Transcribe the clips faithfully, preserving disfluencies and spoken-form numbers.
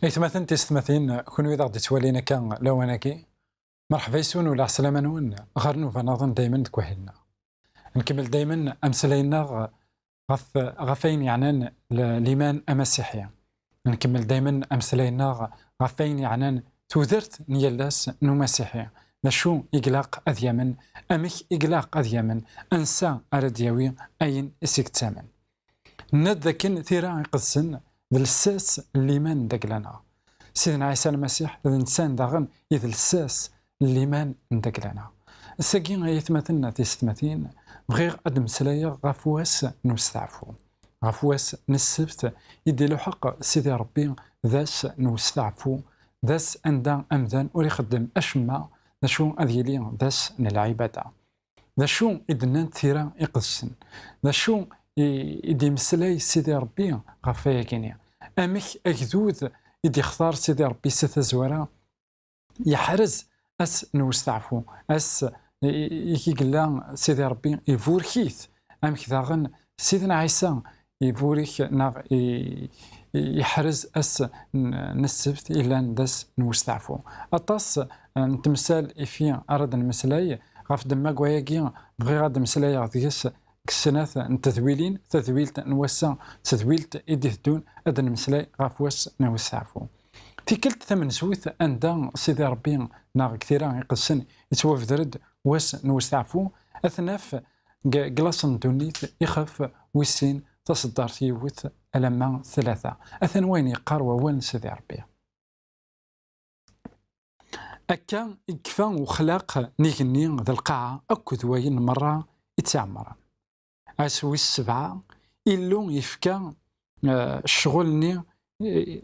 Aytmaten tisetmatin, kunwi d aɣ-d-ittwalin akka lawan-agi, merḥba yes-wen u lɛeslama-nwen ɣer nnuba-nniḍen daymen deg wahil-nneɣ. Nkemmel daymen ameslay-nneɣ ɣef, ɣef ayen yeɛnan l-, liman amasiḥi. Nkemmel daymen ameslay-nneɣ ɣef ayen yeɛnan tudert n yal ass n umasiḥi. D acu i ilaq ad yamen, amek i ilaq ad yamen, ansa ara d-yawi ayen i s-yettamen. Nenna-d dakken tira iqedsen d lsas n liman n dagla-nneɣ. Sidna Ɛisa Lmasiḥ d netta daɣen i d lsas n liman n dagla-nneɣ. Ass-agi, ay atmaten d tisetmatin, bɣiɣ ad d-mmeslayeɣ ɣef wass n usteɛfu, ɣef wass n ssebt i d-iluḥeq Sidi Ṛebbi d ass n usteɛfu, d ass anda amdan ur ixeddem acemma, d acu ad yili d ass n lɛibada. D acu i d-nnant tira iqedsen? D acu i, i d-imeslay Sidi Ṛebbi ɣef wayagi-nni? Amek agdud i d-ixtar Sidi Ṛebbi si tazwara yeḥrez ass n usteɛfu, ass i, i, i yella Sidi Ṛebbi iburek-it, amek daɣen Sidna Ɛisa iburek neɣ i, i, yeḥrez ass n, n ssebt yellan d ass n usteɛfu. Aṭas, eh, n temsal ifi ara d-nmeslay ɣef ddemma n wayagi, bɣiɣ ad d-meslayeɣ deg-s deg snat n tedwilin, tadwilt n wass-a d tedwilt i d-iteddun, ad d-nmeslay ɣef wass n usteɛfu. Tikkelt tamenzut anda Sidi Ṛebbi neɣ deg tira iqedsen yettwabder-d wass n usteɛfu, ad t-naf deg, deg laṣel n ddunit, ixef wis sin, taṣeddart yiwet alamma tlata. Atan wayen yeqqar wawal n Sidi Ṛebbi. Akka i yekfa uxlaq n igenni d lqaɛa akked wayen merra i tt-iɛemmren. Ass wis sebɛa, Illu yefka, eh, ccɣel-nni, eh,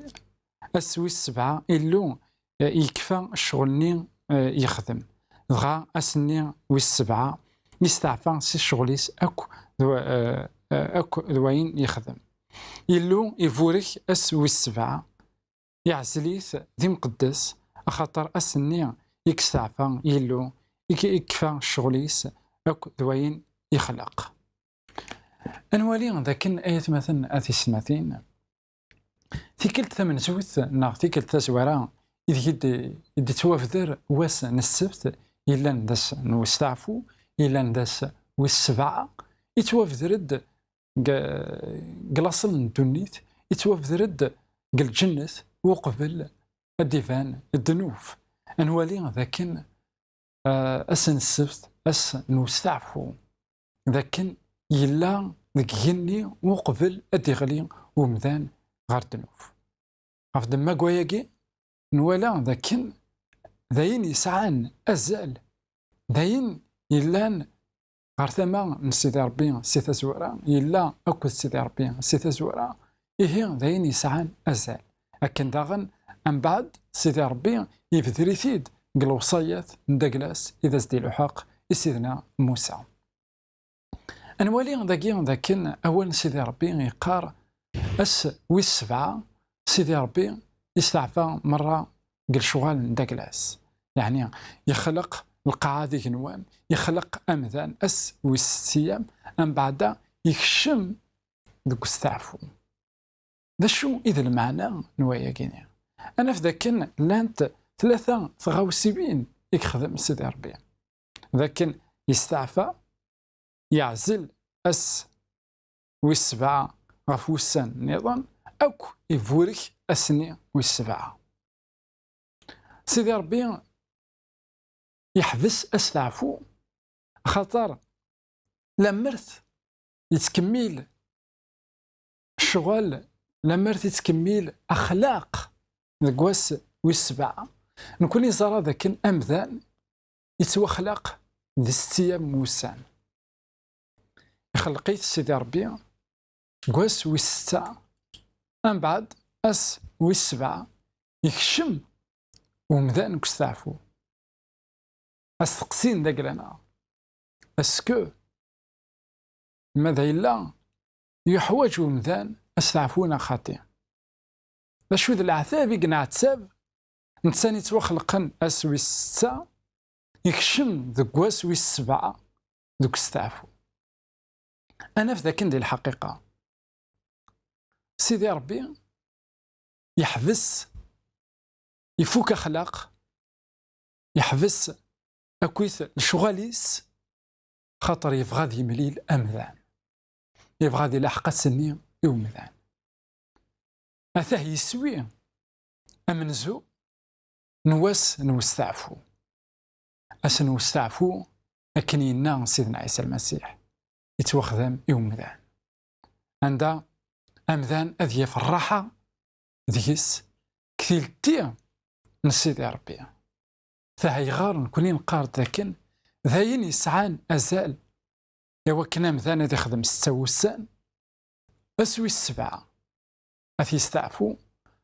ass wis sebɛa, Illu, eh, yekfa ccɣel-nni, eh, yexdem. Dɣa ass-nni wis sebɛa, yesteɛfa si ccɣel-is akk d wa-, eh, eh, akk d wayen yexdem. Illu iburek ass wis sebɛa, iɛzel-it d imqeddes, axaṭer ass-nni i yesteɛfa Yillu, i k-, i yekfa ccɣel-is akk d wayen yexleq. Ad nwali dakken, ay atmaten, a tisetmatin, tikkelt tamenzut neɣ tikkelt tazwara ideg i d-, i d-yettwabder wass n ssebt yellan d ass n usteɛfu, yellan d ass wis sebɛa, yettwabder-d deg, deg laṣel n ddunit, yettwabder-d deg lǧennet uqbel ad d-iban ddnub. Ad nwali dakken, eh, ass n ssebt, ass n usteɛfu, dakken yella deg igenni uqbel ad d-iɣli umdan ɣer ddnub. Ɣef ddemma n wayagi, nwala dakken d ayen yesɛan azal, d ayen yellan ɣer tama n Sidi Ṛebbi si tazwara, yella akked Sidi Ṛebbi si tazwara, ihi d ayen yesɛan azal. Akken daɣen, mbeɛd, Sidi Ṛebbi yebder-it-id deg lewṣayat n dagla-s i d as-d-iluḥeq i Sidna Musa. Ad nwali dagi dakken awal n Sidi Ṛebbi yeqqar, ass wis sebɛa, Sidi Ṛebbi yesteɛfa merra deg lecɣal n dagla-s. Yeɛni, yexleq lqaɛa d igenwan, yexleq amdan ass wis setta, ambeɛda yekcem deg usteɛfu. D acu i d lmeɛna n wayagi-nni? Ad naf dakken llant tlata tɣawsiwin i yexdem Sidi Ṛebbi. Dakken yesteɛfa, yeɛzel ass wis sebɛa ɣef wussan nniḍen, akk iburek ass-nni wis sebɛa. Sidi Ṛebbi yeḥbes asteɛfu, axaṭer lemmer yettkemmil ccɣel, lemmer yettkemmil axlaq deg wass wis sebɛa, nekkni neẓra dakken amdan yettwaxlaq di setta n wussan. Ixelleq-it Sidi Ṛebbi deg wass wis setta, ambeɛd ass wis sebɛa, yekcem umdan deg usteɛfu. asteqsi n dagla-nneɣ. Est-ce que ma d yella yuḥwaǧ umdan asteɛfu neɣ xaṭi? D acu d leɛtab i yenɛettab netta i yettwaxelqen ass wis setta, ikcem deg wass wis sebɛa deg usteɛfu? Ad naf d akken di lḥaqiqa Sidi Ṛebbi yeḥbes, ifuk axlaq, yeḥbes akkit lecɣal-is, xaṭer yebɣa ad yemlil amdan. Yebɣa ad ilaḥeq ass-nni i umdan. Atah yeswi amenzu n wass n westeɛfu. Ass n westeɛfu, akken yenna Sidna Ɛisa Lmasiḥ, yettwaxdam i umdan. Anda amdan ad yaf rraḥa deg-s, deg tiletti n Sidi Ṛebbi. Taha ayɣer nekkni neqqar-d dakken d ayen yesɛan azal i wakken amdan ad ixdem setta wussan, ass wis sebɛa ad t-yesteɛfu,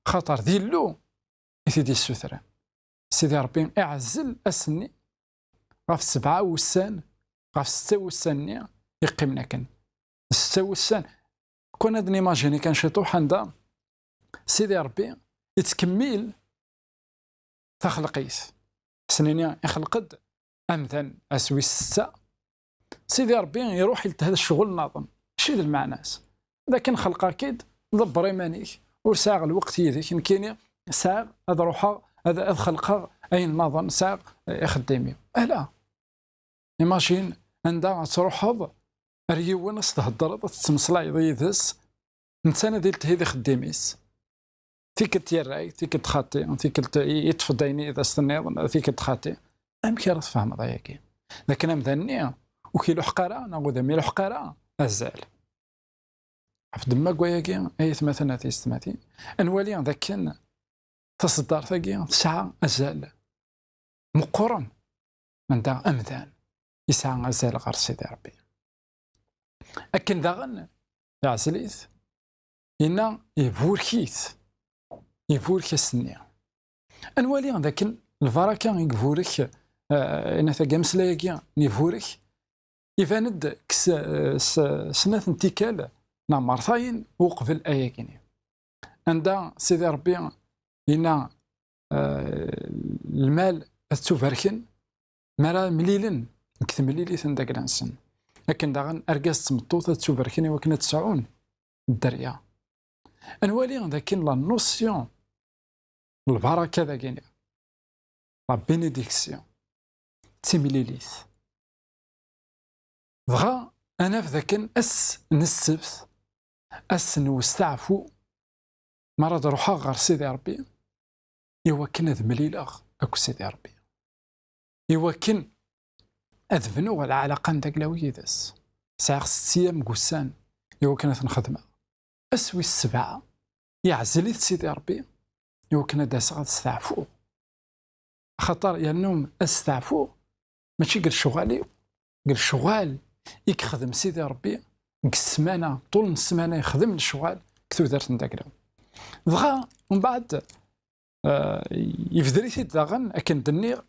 xaṭer d Illu i t-id-yessutren. Sidi Ṛebbi iɛezzel ass-nni ɣef sebɛa wussan, ɣef setta wussan-nni yeqqimen akken. Setta wussan, kwan ad nimajini kan ciṭuḥ anda Sidi Ṛebbi yettkemmil taxelqit. Snini ixelq-d amdan ass wis setta, Sidi Ṛebbi iruḥ ilteh d ccɣel nniḍen. Mačči d lmeɛna-s d akken xelqeɣ-k-id, ḍebber iman-ik, ur sɛiɣ lweqt yid-k, nekkini sɛiɣ ad ruḥeɣ ad, ad xelqeɣ ayen nniḍen, sɛiɣ, eh, ixeddim-iw. Ala. Imagine anda ad truḥeḍ ar yiwen ad s-theddreḍ, ad tettmeslayeḍ yid-s, netta ad ilteh d ixeddim-is. Tikkelt yerra-k, tikkelt xaṭi, tikkelt i-, yeṭṭef-d ayen i d as-tenniḍ, tikkelt xaṭi. Amek ara tfehmeḍ ayagi? D akken amdan-nni ur k-iluḥeq ara, neɣ ur d am-iluḥeq ara azal. Ɣef ddemma n wayagi, ay atmaten, a tiyessetmatin, ad nwali d akken taṣeddart-agi tesɛa azal meqqren, anda amdan yesɛa azal ɣer Sidi Ṛebbi. Akken daɣen iɛzel-it, yenna iburek-it, iburek ass-nni. Ad nwali d akken lbaraka i iburek, eh, yenna tagi ameslay-agi n iburek, iban-d deg s-, s-, snat n tikkal neɣ mertayen uqbel ayagi-nni. Anda Sidi Ṛebbi yenna, eh, lmal ad ttubarken mi ara mlilen deg temlilit n dagla-nsen. Akken daɣen argaz d tmeṭṭut ad ttubarken i wakken ad sɛun dderya. Ad nwali d akken la notion n lbaraka dagini, la bénédiction, d timlilit. Dɣa ad naf d akken ass n ssebt, ass n westeɛfu, mi ara d-ruḥeɣ ɣer Sidi Ṛebbi, i wakken ad mlileɣ akked Sidi Ṛebbi, i wakken ad bnuɣ lɛalaqa n daglaw yid-s. Sɛiɣ setta ayyam deg wussan i wakken ad ten-xedmeɣ. Ass wis sebɛa, iɛzel-it Sidi Ṛebbi i wakken ad d-aseɣ ad steɛfuɣ. Axaṭer yernu asteɛfuɣ mačči deg lecɣal-iw, deg lecɣal i yexdem Sidi Ṛebbi deg ssmana, ṭul n ssmana yexdem lecɣal deg tudert n daglaw. Dɣa, mbeɛd, eh, yebder-it-id daɣen, akken d-nniɣ,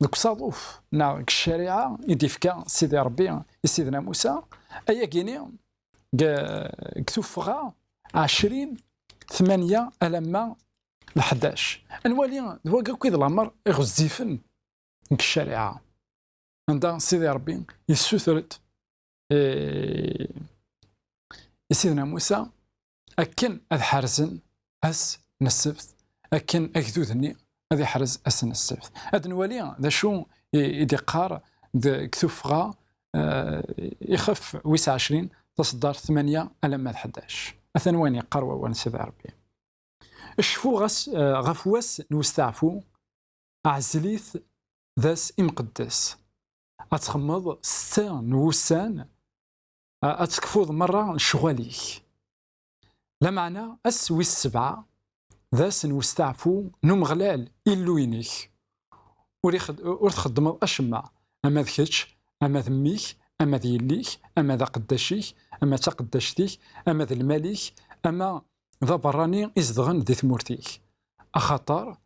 deg usaḍuf neɣ deg ccariɛa i d-ifka Sidi Ṛebbi i Sidna Musa, ayagi-ni deg, deg tuffɣa ɛecrin tmanya alamma leḥdac. Ad nwali d wagi akk i d lamer iɣezzifen deg ccariɛa, anda Sidi Ṛebbi yessuter-d, eh, i Sidna Musa akken ad ḥerzen ass n ssebt, akken agdud-nni ad iḥrez ass n ssebt. Ad nwali d acu i, i d-iqqar deg tuffɣa, eh, ixef wis ɛecrin, taṣeddart tmanya alamma d ḥdac. Atan wayen yeqqar wawal n Sidi Ṛebbi. Cfu ɣas, eh, ɣef wass n westeɛfu, ɛzel-it d ass imqeddes. Ad txemmeḍ setta n wussan, a-, ad tekfuḍ merra lecɣal-ik. Lameɛna ass wis sebɛa d ass n westeɛfu n Umeɣlal, Illu-inek. Ur ixed-, ur txeddmeḍ acemma, ama d kečč, ama d mmi-k, ama d yelli-k, ama d aqeddac-ik, ama d taqeddact-ik, ama d lmal-ik, ama d aberrani izedɣen di tmurt-ik. Axaṭer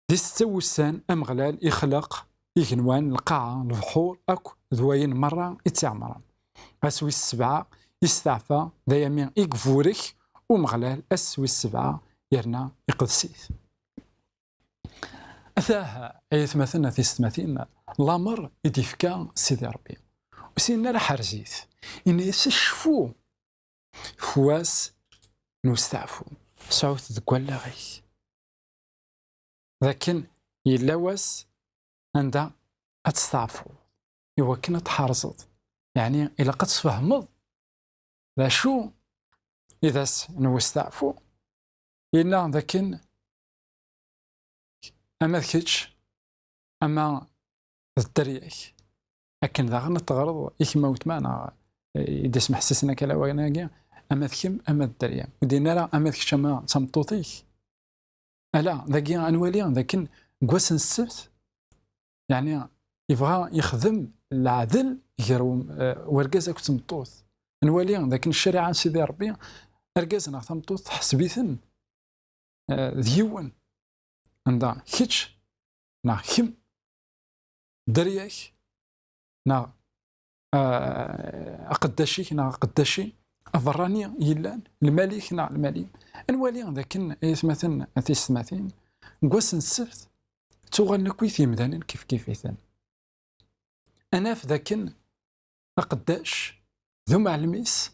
di setta wussan Ameɣlal ixleq igenwan, lqaɛa, lebḥur akk d wayen merra i tt-iɛemren. Ass wis sebɛa isteɛfa, d ayami i iburek Umeɣlal, ass wis sebɛa yerna iqeddes-it. Atah, ay atmaten, a tisetmatin, lamer i d-ifka Sidi Ṛebbi. Ur s-yenna ara ḥrez-it, yenna-yas cfu ɣef wass n usteɛfu, sɛu-t deg wallaɣ-ik. D akken yella wass anda ad testeɛfuḍ, i wakken ad tḥerzeḍ. Yeɛni, ilaq ad tfehmeḍ d acu i d ass n usteɛfu. Yenna d akken ama d kečč, ama d dderya-k. Akken daɣen ad teɣreḍ i kemm a weltma, neɣ i d-ismeḥsisen akka lawan-agi, ama d kemm, ama d dderya. Ur d-yenna ara ama d kečč, ama d tameṭṭut-ik. Ala, dagi ad nwali d akken deg wass n ssebt, yeɛni, yebɣa yexdem leɛdel gar um-, eh, urgaz akked tmeṭṭut. Ad nwali d akken ccariɛa n Sidi Ṛebbi, argaz neɣ tameṭṭut, tḥesb-iten, eh, d yiwen. Anda kečč neɣ kemm, dderya-k neɣ, eh, aqeddac-ik neɣ aqeddac-im, aberrani yellan, lmal-ik neɣ lmal-im. Ad nwali d akken, ay atmaten, a tisetmatin, deg wass n ssebt, ttuɣalen akkit yimdanen kifkif-iten. Ad naf d akken aqeddac d umɛellem-is,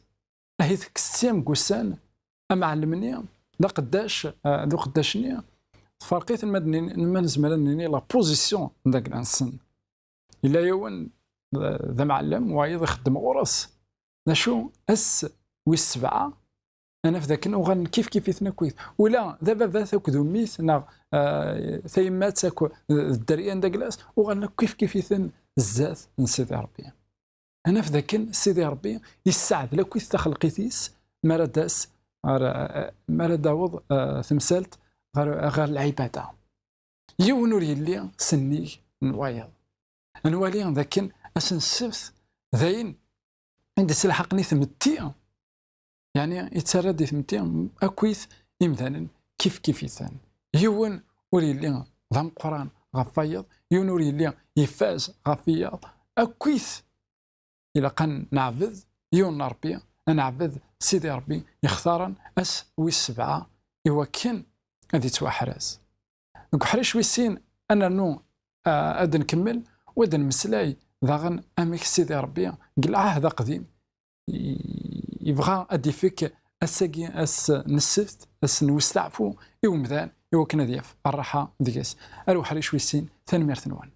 ahi deg settim n wussan, amɛellem-nni d aqeddac, eh, d uqeddac-nni, tferq-iten ma d-nin-, ma nezmer ad nini la position n dagla-nsen. Yella yiwen d, d amɛellem, wayeḍ ixeddem ɣur-s. D acu, ass wis sebɛa, ad naf d akken uɣalen kifkif-iten akkit. Ula d ababat akked ummi-s, neɣ, eh, tayemmat akked d dderya n dagla-s, uɣalen akk kifkif-iten zdat n Sidi Ṛebbi. Ad naf d akken Sidi Ṛebbi yessaɛdel akkit taxelqit-is, mi ara d-tas ɣer, eh, mi ara d-taweḍ, eh, temsalt ɣer, ɣer lɛibada. Yiwen ur yelli sennig n wayeḍ. Ad nwali d akken ass n ssebt d ayen i d-iselḥaqen i tmetti, yeɛni yettarra-d i tmetti akkit imdanen kifkif-iten. Yiwen ur yelli d ameqqran ɣef wayeḍ, yiwen ur yelli ifaz ɣef wiyaḍ, akkit ilaq ad neɛbed yiwen n Ṛebbi, ad neɛbed Sidi Ṛebbi yextaren ass wis sebɛa i wakken ad yettwaḥrez. Deg uḥric wis sin, ad nernu, ah, ad nkemmel, u ad nmeslay daɣen amek Sidi Ṛebbi deg lɛahd aqdim i-, yebɣa ad d-ifek ass-agi, ass n ssebt, ass n westeɛfu i umdan, i wakken ad yaf rraḥa deg-s. Ar uḥric wis sin, tanemmirt-nwen.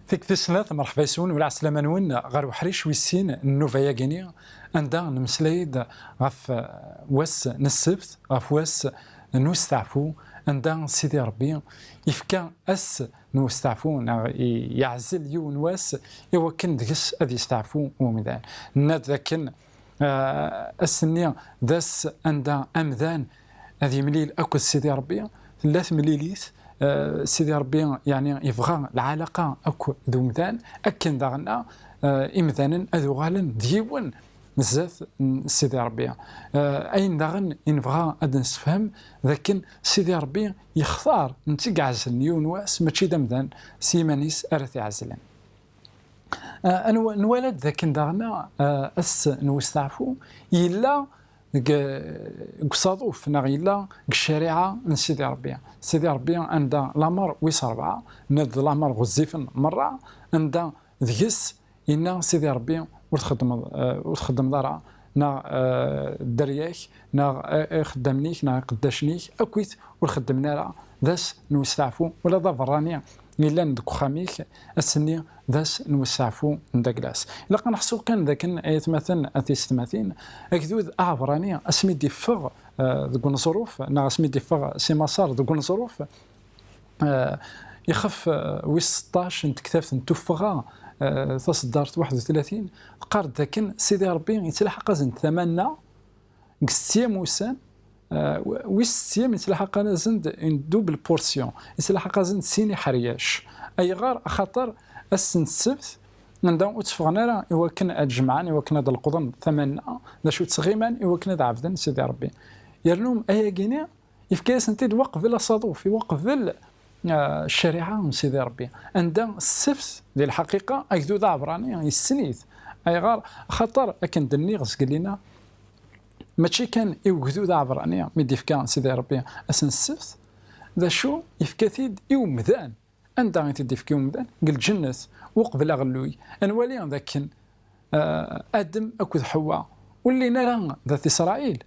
Tikkelt tis snat, merḥba yes-wen, u lɛeslama-nwen ɣer uḥric wis sin n nnuba-yagi-ni, anda nemmeslay-d ɣef, eh, wass n ssebt, ɣef wass n usteɛfu, anda Sidi Ṛebbi yefka ass n usteɛfu, neɣ i-, yeɛzel yiwen wass i wakken deg-s ad yesteɛfu umdan. Nenna-d dakken, eh, ass-nni d ass anda amdan ad yemlil akked Sidi Ṛebbi, tella temlilit, eh, Sidi Ṛebbi, yeɛni, yebɣa lɛalaqa akked umdan, akken daɣen, eh, imdanen ad uɣalen d yiwen zdat n Sidi Ṛebbi. Eh, ayen daɣen i nebɣa ad d-nessefhem d akken Sidi Ṛebbi yextar netta i iɛezlen yiwen wass, mačči d amdan s yiman-is ara t-iɛezlen. Eh, anwa-, nwala-d d akken daɣen, eh, ass n westeɛfu yella deg, deg usaḍuf, neɣ yella deg ccariɛa n Sidi Ṛebbi. Sidi Ṛebbi anda lamer wis ṛebɛa, nna-d d lamer ɣezzifen merra, anda deg-s yenna Sidi Ṛebbi ur txeddmeḍ, eh, ur txeddmeḍ ara, neɣ, eh, dderya-k, neɣ, eh, ixeddamen-ik, neɣ iqeddacen-ik, akkit ur xeddmen ara, d ass n usteɛfu, ula d aberrani yellan deg uxxam-ik, ass-nni d ass n usteɛfu n daglas. Ilaq ad neḥsu kan d akken, ay atmaten, a tisetmatin, agdud aɛebṛani, asmi d-iffeɣ, eh, deg uneẓruf, neɣ asmi d-iffeɣ si Maṣer deg uneẓruf, eh, ixef, eh, wis seṭṭac n tektabt n Tuffɣa, eh, taṣeddart waḥed u tlatin, teqqar-d dakken Sidi Ṛebbi yettlaḥaq-asen-d tamanna deg settyam ussan, Uh, wis setta yettlaḥaq-asen-d une double portion, yettlaḥaq-asen-d sin iḥeryac. Ayɣer? Axaṭer ass n ssebt anda ur tteffɣen ara i wakken ad jemɛen, i wakken ad leqḍen tamanna, d acu ttɣiman i wakken ad ɛebden Sidi Ṛebbi. Yernu ayagi-ni yefka-yasen-t-id waqbel asaḍuf, i waqbel, ah, ccariɛa n Sidi Ṛebbi, anda ssebt, di lḥaqiqa, agdud aɛebṛani yessen-it. Ayɣer? Axaṭer, akken d-nniɣ zgelli-nni, mačči kan i ugdud aɛebṛani mi d-ifka Sidi Ṛebbi ass n ssebt, d acu yefka-t-id i umdan. Anda i t-id-ifka i umdan? Deg lǧennet, uqbel aɣelluy. Ad nwali d akken, ah, Adem akked Ḥewwa ur llin ara d at Isṛayil.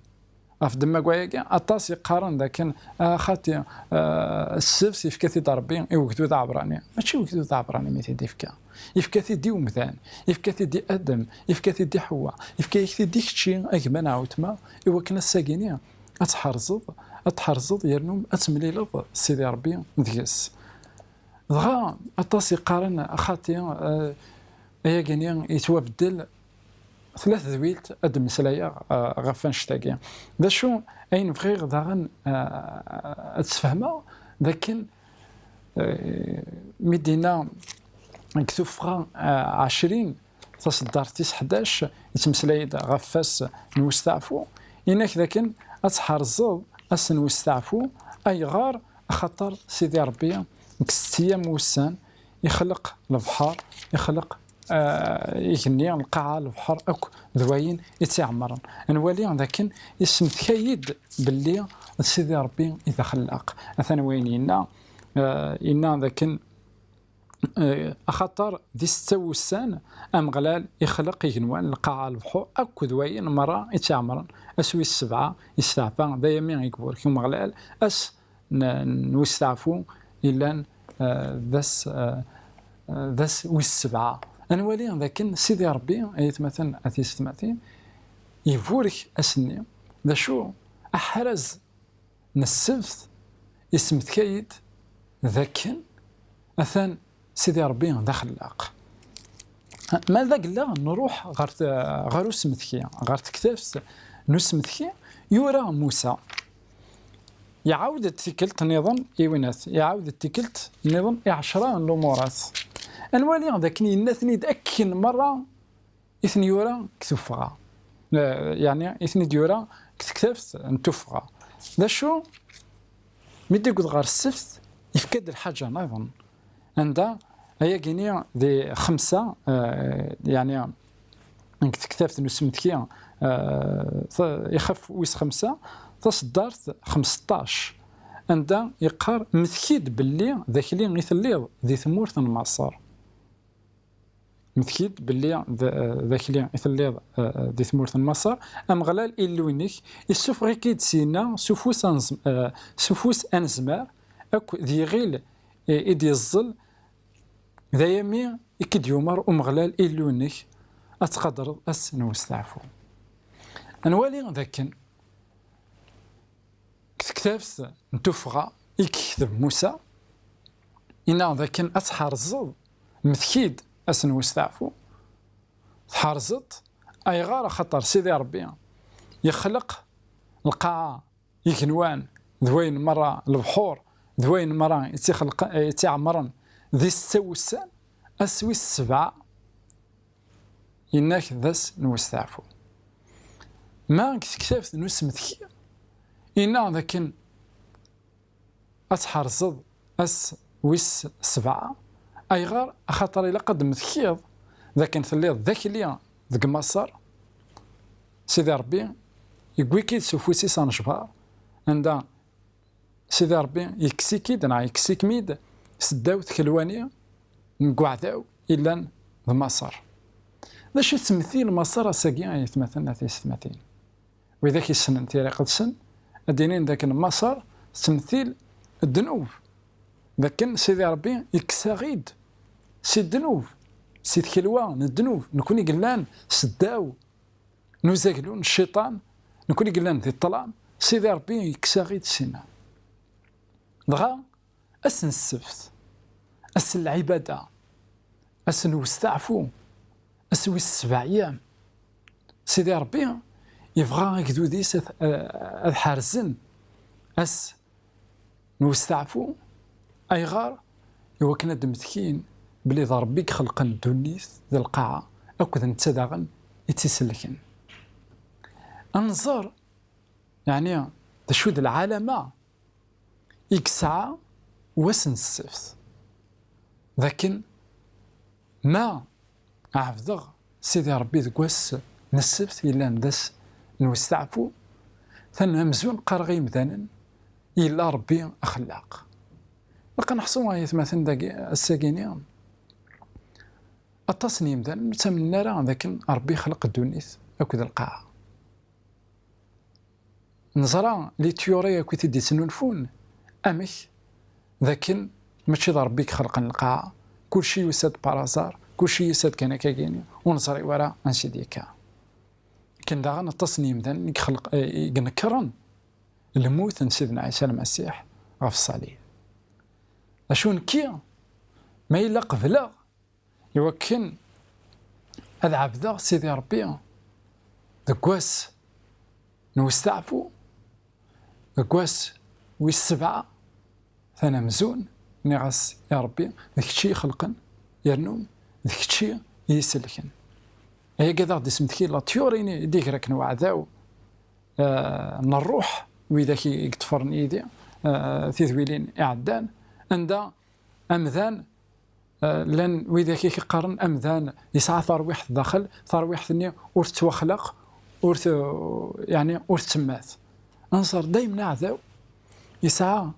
Ɣef ddemma n wayagi, aṭas yeqqaren d akken, ah, xaṭi, ah, ssebt yefka-t-id Ṛebbi i ugdud aɛebṛani. Mačči i ugdud aɛebṛani mi t-id-ifka. Yefka-t-id i umdan, yefka-t-id i Adem, yefka-t-id i Ḥewwa, yefka-yak-t-id i kečči, a gma neɣ a weltma, i wakken ass-agi-ni ad tḥerzeḍ, ad tḥerzeḍ yernu ad temlileḍ Sidi Ṛebbi deg-s. Dɣa aṭas yeqqaren, xaṭi, eh, ayagi-ni yettwabeddel. Tella tedwilt ad d-mmeslayeɣ, eh, ɣef wannect-agi. D acu ayen bɣiɣ daɣen, eh, ad sfehmeɣ, d akken, eh, mi d-yenna deg Tuffɣa, eh, ɛecrin, taṣeddart tis ḥdac, yettmeslay-d ɣef wass n westeɛfu, yenna-k d akken ad tḥerzeḍ ass n westeɛfu. Ayɣer? Axaṭer Sidi Ṛebbi deg setta n wussan ixleq lebḥer, ixleq, ah, igenni, lqaɛa, lebḥer akk d wayen i tt-iɛemmren. Ad nwali d akken yesmektay-d belli d Sidi Ṛebbi i d axellaq. Atan wayen yenna, ah, yenna d akken, eh, axaṭer di setta wussan Ameɣlal ixleq igenwan, lqaɛa, lebḥur akk d wayen merra i tt-iɛemmren. Ass wis sebɛa yesteɛfa, d ayami i iburek Umeɣlal ass n, n westeɛfu yellan, eh, d ass, eh, d ass wis sebɛa. Ad nwali d akken Sidi Ṛebbi, ay atmaten, a tiyessetmatin, iburek ass-nni. D acu? Aḥraz n ssebt yesmektay-d d akken atan Sidi Ṛebbi d axellaq. Ma d agella, nruḥ ɣer t-, ɣer usmetki, ɣer tektabt n usmetki, yura Musa. Iɛawed-d tikkelt nniḍen i winat, iɛawed-d tikkelt nniḍen i ɛecra n lumurat. Ad nwali d akken yenna-ten-id akken merra i ten-yura deg Tuffɣa. Eh, yeɛni, i ten-id-yura deg tektabt n Tuffɣa. D acu? Mi d-yewweḍ ɣer ssebt, yefka-d lḥaǧa nniḍen. Anda ayagi-ni di xemsa, eh, yeɛni, deg tektabt n usmetki, eh, ta-, ixef wis xemsa, taṣeddart xemseṭṭac, anda yeqqar: "Mteki-d belli d akli i telliḍ di tmurt n Maṣer." Mteki-d belli d, d akli i telliḍ, eh, di tmurt n Maṣer. Ameɣlal Illu-inek issufeɣ-ik-id syenna s ufus anez-, eh, s ufus anezmar akk d yiɣil, eh, i d-yeẓẓel. D ayami i k-id-yumer Umeɣlal Illu-inek ad tqadreḍ ass n westeɛfu. Ad nwali d akken deg tektabt n Tuffɣa i yekteb Musa, yenna d akken ad tḥerzeḍ, mteki-d ass n westeɛfu, tḥerzeḍ. Ayɣer? Axaṭer Sidi Ṛebbi yexleq lqaɛa, igenwan, d wayen merra, lebḥur, d wayen merra i tt-ixelq-, i tt-iɛemmren di setta wussan, ass wis sebɛa, yenna-k d ass n westeɛfu. Ma deg tektabt n usmetki, yenna d akken ad tḥerzeḍ ass wis sebɛa. Ayɣer? Axaṭer ilaq ad d-tmetkiḍ d akken telliḍ d akli deg Maṣer. Sidi Ṛebbi yewwi-k-id s ufus-is anecbar, anda Sidi Ṛebbi yekkes-ik-id, neɣ yekkes-ikem-id seddaw tkelwani n uɛdaw yellan d Maṣer. D acu i tettmettil Maṣer ass-agi, ay atmaten, a tiyessetmatin? Widak yessnen Tira Iqedsen, ad d-inin d akken Maṣer tettmettil ddnub, d akken Sidi Ṛebbi yekkes-aɣ-id si ddnub, si tkelwa n ddnub, nekni yellan seddaw n uzaglu n cciṭan, nekni yellan di ṭṭlam, Sidi Ṛebbi yekkes-aɣ-id sinna. Dɣa, ass n ssebt, ass n lɛibada, ass n westeɛfu, ass wis sebɛa ayyam, Sidi Ṛebbi Yebɣa agdud-is ad, ad ḥerzen ass n westeɛfu. Ayɣer? Iwakken ad d-mmektin belli d Ṛebbi i ixelqen ddunit d lqaɛa, akked netta daɣen i tt-isellken. Ad nẓer, yeɛni, d acu d lɛalama i yesɛa wass n ssebt, d akken ma ɛebdeɣ Sidi Ṛebbi deg wass n ssebt yellan d ass n westeɛfu, tan amzun qqareɣ i yimdanen yella Ṛebbi axellaq. Ilaq ad neḥṣu, ay atmaten, dagi, ass-agi-ni, aṭas n yimdanen ur ttamnen ara d akken Ṛebbi ixleq ddunit akked lqaɛa. Neẓra les théories akk i t-id-yettnulfun, amek d akken mačči d Ṛebbi i ixelqen lqaɛa, kulci yusa-d par hasard, kulci yusa-d kan akkagini, ur neẓri wara ansi d-yekka. Akken daɣen aṭas n yimdanen i ixelq, i inekkren lmut n Sidna Ɛisa Lmasiḥ ɣef ṣṣalib. Acu nekki, ma yella qebleɣ iwakken ad ɛebdeɣ Sidi Ṛebbi deg wass n westeɛfu, deg wass wis sebɛa, tanamzun, nniɣ-as: "Ya Ṛebbi, d kečč i yi-xelqen, yernu d kečč i yi-sellken." Ayagi ad aɣ-d-ismekti la théorie-nni i d-igraken uɛdaw, eh, n ṛṛuḥ, widak i, i yeṭṭfren yid-i, eh, tidwilin iɛeddan, anda amdan, eh, llan widak i k-iqqaren amdan yesɛa tarwiḥt daxel, tarwiḥt-nni ur tettwaxlaq, ur t-, yeɛni ur tettemmat. Anṣer daymen aɛdaw yesɛa,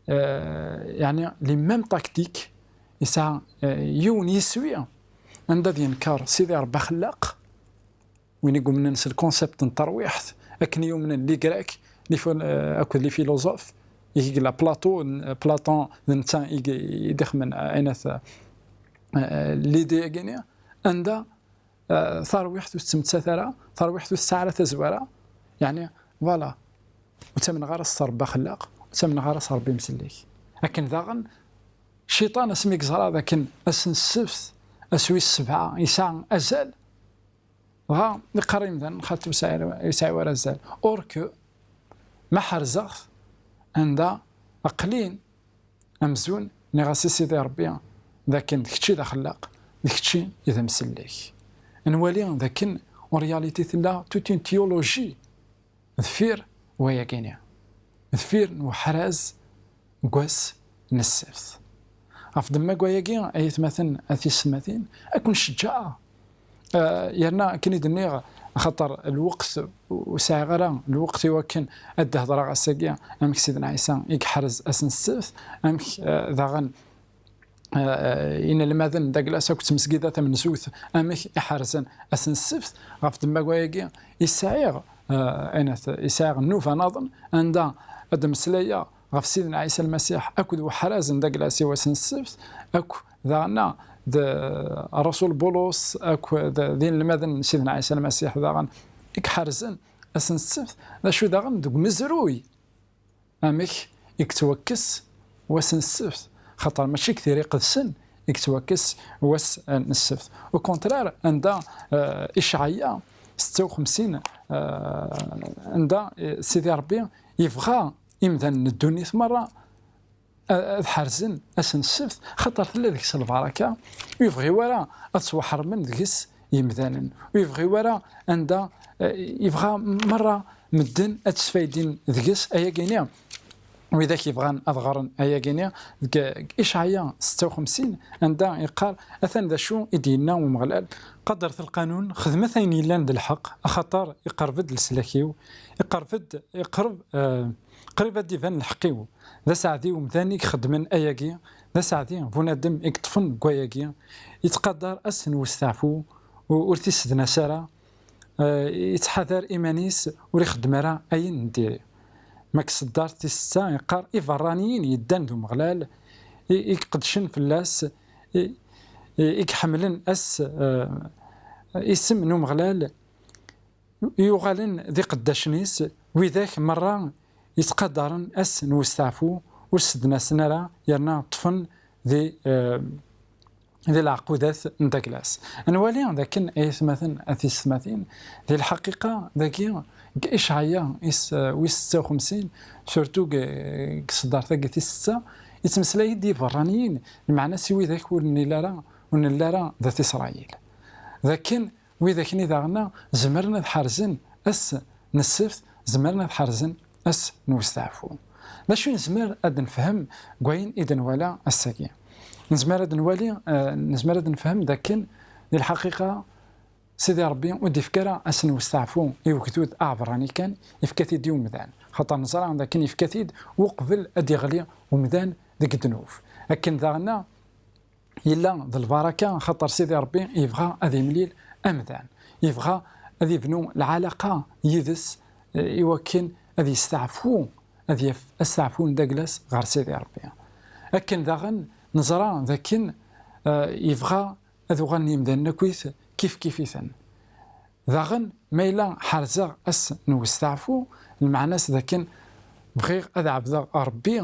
eh, yeɛni les mêmes tactiques, yesɛa, eh, yiwen yiswi anda ad yenker Sidi Ṛebbi axellaq, win i yumnen s lkunsept n terwiḥt, akken i yumnen les Grecs, les phil-, eh, akked les philosophes, i yella Platon, Platon d netta i i d-ixemmen, eh, ayen at, eh, l'idée-agi-nni, anda, eh, tarwiḥt ur tettmettat ara, tarwiḥt ur tesɛi ara tazwara, yeɛni, voilà, ur ttamneɣ ara s Ṛebbi axellaq, ur ttamneɣ ara s Ṛebbi msellek. Akken daɣen, Cciṭan asmi yeẓra d akken ass n ssebt, ass wis sebɛa, yesɛa azal, dɣa iqqar i yimdanen: "Xaṭi, ur yesɛi ara, ur yesɛi ara azal." Or que, ma ḥerzeɣ-t, anda aqlin amzun, nniɣ-as i Sidi Ṛebbi d akken d kečč i d axellaq, d kečč i d amsellek. Nwali d akken, en réalité, tella toute une théologie deffir wayagi-ni, deffir n uḥraz n wass n ssebt. Ɣef ddemma n wayagi, ay atmaten, a tisetmatin, ad ken-ceǧǧaɛeɣ. Eh, yerna akken i d-nniɣ, axaṭer lweqt ur sɛiɣ ara lweqt i wakken ad d-hedreɣ ass-agi, amek Sidna Ɛisa i yeḥrez ass n ssebt, amek, eh, daɣen eh, inelmaden d aglas akked tmesgida tamenzut, amek i ḥerzen ass n ssebt. Ɣef ddemma n wayagi i sɛiɣ, eh, ayen at-, i sɛiɣ nnuba naḍen, anda ad d-mmeslayeɣ ɣef Sidna Ɛisa Lmasiḥ akked uḥraz n d aglas i wass n ssebt, akk daɣen d Rasul Bulus, akk d, d inelmaden n Sidna Ɛisa Lmasiḥ daɣen i iḥerzen ass n ssebt, d acu daɣen deg umezruy amek i yettwakkes wass n ssebt, xaṭer mačči deg Tira Iqedsen i yettwakkes wass, eh, n ssebt. Au contraire, anda, eh, Icɛaya setta u xemsin, eh, anda, eh, Sidi Ṛebbi yebɣa imdanen n ddunit merra a-, ad ḥerzen ass n ssebt, xaṭer tella deg-s lbaraka, ur yebɣi wara ad ttwaḥermen deg-s yimdanen, ur yebɣi wara anda, eh, yebɣa merra medden ad ttfaydin deg-s. Ayagi-ni, widak yebɣan ad ɣren ayagi-ni, deg, deg Icɛaya setta u xemsin, anda yeqqar: "Atan d acu i d-yenna Umeɣlal: Qadret lqanun, xedmet ayen yellan d lḥeqq, axaṭer iqerreb-d leslak-iw, iqerreb-d, iqerreb, eh, qrib ad d-iban lḥeqq-iw." D aseɛdi umdan i ixeddmen ayagi, d aseɛdi bunadem i yeṭṭfen deg wayagi, yettqadar ass n westeɛfu, u-, ur t-issednas ara, eh, yettḥadar iman-is, ur ixeddem ara ayen n diri. Ma deg tseddart tis setta yeqqar: "Iberraniyen yeddan d Umeɣlal, i, i iqeddcen fell-as, i, i, i iḥemmlen ass, eh, isem n Umeɣlal, yuɣalen d iqeddacen-is, widak merra yettqadaren ass n westeɛfu, ur sednasen ara, yerna ṭṭfen di, eh, di leɛqudat n Daglas. Ad nwali dakken, ay atmaten a tisetmatin, di lḥaqiqa dagi deg Icɛaya is, wis setta u xemsin, surtout deg, deg tseddart-agi tis setta, yettmeslay-d i iberraniyen, lmeɛna si widak ur nelli ara, ur nelli ara d at Isṛayil. Dakken widak-nni daɣen zemren ad ḥerzen ass n ssebt, zemren ad ḥerzen ass n westeɛfu. D acu i nezmer ad nefhem deg wayen i d-nwala ass-agi? Nezmer ad nwali, eh, nezmer ad nefhem dakken, di lḥaqiqa, Sidi Ṛebbi ur d-ifka ara ass n westeɛfu i ugdud aɛberrani kan, ifka-t-id i umdan. Xaṭer neẓra dakken ifka-t-id uqbel ad d-iɣli umdan deg ddnub. Akken daɣen yella d lbaraka, xaṭer Sidi Ṛebbi yebɣa ad imlil amdan, yebɣa ad ibnu lɛalaqa yid-s, eh, i wakken ad yesteɛfu, ad yaf asteɛfu n Daglas ɣer Sidi Ṛebbi. Akken daɣen neẓra dakken, eh, yebɣa ad uɣalen yimdanen akkit kif kif-iten. Daɣen, ma yella ḥerzeɣ ass n westeɛfu, lmeɛna-s dakken bɣiɣ ad ɛebdeɣ Ṛebbi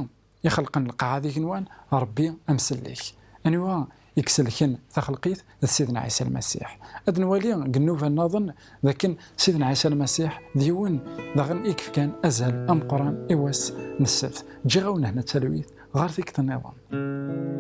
ixelqen lqaɛa d igenwan, Ṛebbi amsellek. Anwa i iselken taxelqit? D Sidna Ɛisa Lmasiḥ. Ad nwali deg nnuba nniḍen dakken Sidna Ɛisa Lmasiḥ d yiwen daɣen i yefkan azal ameqqran i wass n ssebt. Ǧǧiɣ-awen hna talwit ɣer tikkelt nniḍen.